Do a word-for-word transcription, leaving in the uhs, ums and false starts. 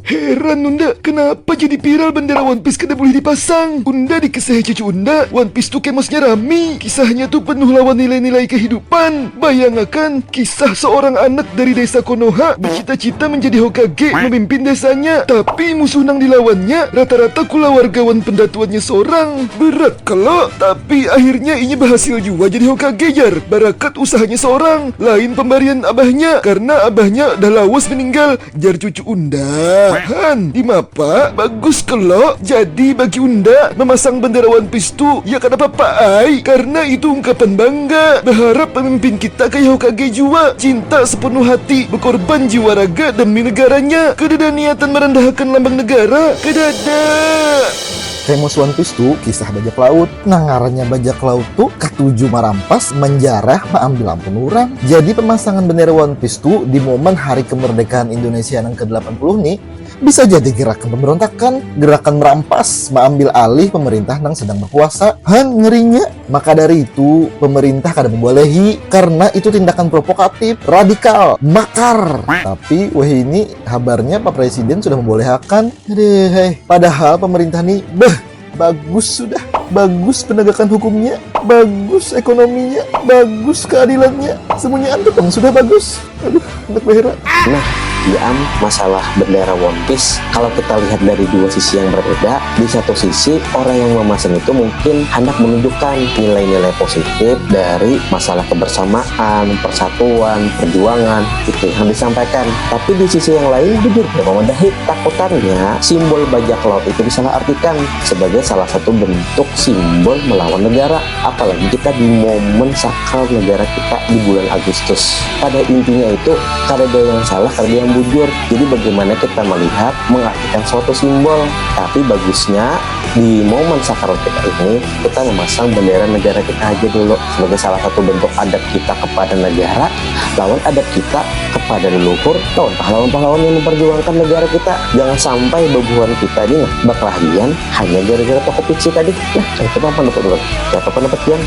Heran Unda, kenapa jadi viral bendera One Piece kada boleh dipasang? Unda dikisah cucu Unda, One Piece tu kemosnya rami. Kisahnya tu penuh lawan nilai-nilai kehidupan. Bayangakan kisah seorang anak dari desa Konoha bercita-cita menjadi Hokage, memimpin desanya. Tapi musuh nang dilawannya rata-rata kulawarga wan pendatuannya sorang. Berat kalo, tapi akhirnya inya berhasil jua jadi Hokage jar. Barakat usahanya sorang, lain pembarian abahnya, karena abahnya dah lawas meninggal. Jar cucu Unda. Han, dimapa? Bagus kelo. Jadi bagi Unda, memasang bendera One Piece tu ya kada papa ai, karena itu ungkapan bangga. Berharap pemimpin kita kaya Hokage jua, cinta sepenuh hati, berkorban jiwa raga demi negaranya. Kedada niatan merendahakan lambang negara. Kedada. Famous One Piece tu kisah bajak laut. Nah, ngarannya bajak laut tu katuju marampas, menjarah, maambil ampun urang. Jadi pemasangan bendera One Piece tu di momen hari kemerdekaan Indonesia nang ke delapan puluh ni bisa jadi gerakan pemberontakan, gerakan merampas, maambil alih pemerintah nang sedang berkuasa. Han, ngerinya. Maka dari itu pemerintah kada membolehi karena itu tindakan provokatif, radikal, makar. Tapi wahini habarnya Pak Presiden sudah membolehakan. Aduh, hei. Padahal pemerintah ni beh bagus sudah, bagus penegakan hukumnya, bagus ekonominya, bagus keadilannya, semuanya ada dong sudah bagus. Aduh, anak bahera. Nah, ya am, masalah bendera One Piece, kalau kita lihat dari dua sisi yang berbeda, di satu sisi orang yang memasang itu mungkin hendak menunjukkan nilai-nilai positif dari masalah kebersamaan, persatuan, perjuangan, itu yang disampaikan. Tapi di sisi yang lain, jujur dia memadahi takutannya simbol bajak laut itu disalahartikan sebagai salah satu bentuk simbol melawan negara. Apalagi kita di momen sakral negara kita di bulan Agustus. Pada intinya itu, kada ada yang salah, kada ada yang bujur. Jadi bagaimana kita melihat, mengartikan suatu simbol. Tapi bagusnya di momen sakral kita ini, kita memasang bendera negara kita aja dulu sebagai salah satu bentuk adab kita kepada negara, lawan adab kita kepada leluhur, lawan pahlawan-pahlawan yang memperjuangkan negara kita. Jangan sampai babuhan kita ini, nah, bakelahian hanya gara-gara toko picci tadi. Nah, itu mah pendapat urang. Siapa pendapat pian?